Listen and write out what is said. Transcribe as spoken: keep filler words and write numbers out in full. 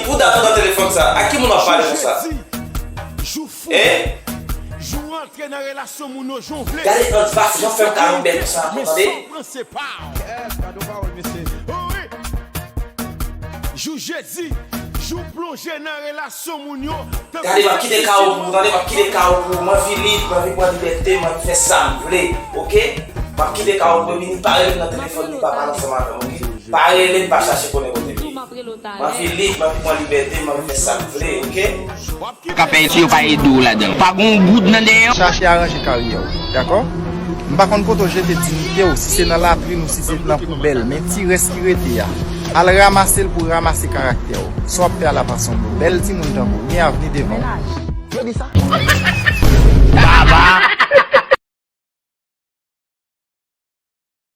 Pouda, pouda telefòn sa. A ki moun w ap pale konsa? Jou fou. Hein? Jou antre nan relasyon moun yo jan w vle. Gade antipas, jan fè m ka yon bèl konsa ankò, tande? Pran se pa w. Yes, gade w pawòl, mesye. Oh, wi. Jou jedi, jou plonje nan relasyon moun yo. Gade, m ap kite kawo pou ou, tande, m ap kite kawo pou ou. M anvi lib, m anvi pran libète, m anvi fè sa m vle, oke? M ap kite kawo pou ou, epi ni pa rele m nan telefòn, ni pa pale ansanm avè m, oke? Pa rele m, pa chache konnen kote m ye. M anvi lib, m anvi pran libète, m anvi fè sa m vle, oke? Kapèy si yo pa ede w ladan. Pa gon goud nan dèyè w. Chache aranje karyè w, dakò? M pa konn kote w jete diyite w, si se nan latrin ou si se nan poubèl, men ti rès ki rete a, al ranmase l pou ranmase karaktè w. Sa w ap fè a la pa sanble w. Bèl timoun tankou w, gen avni devan w. Yo di sa?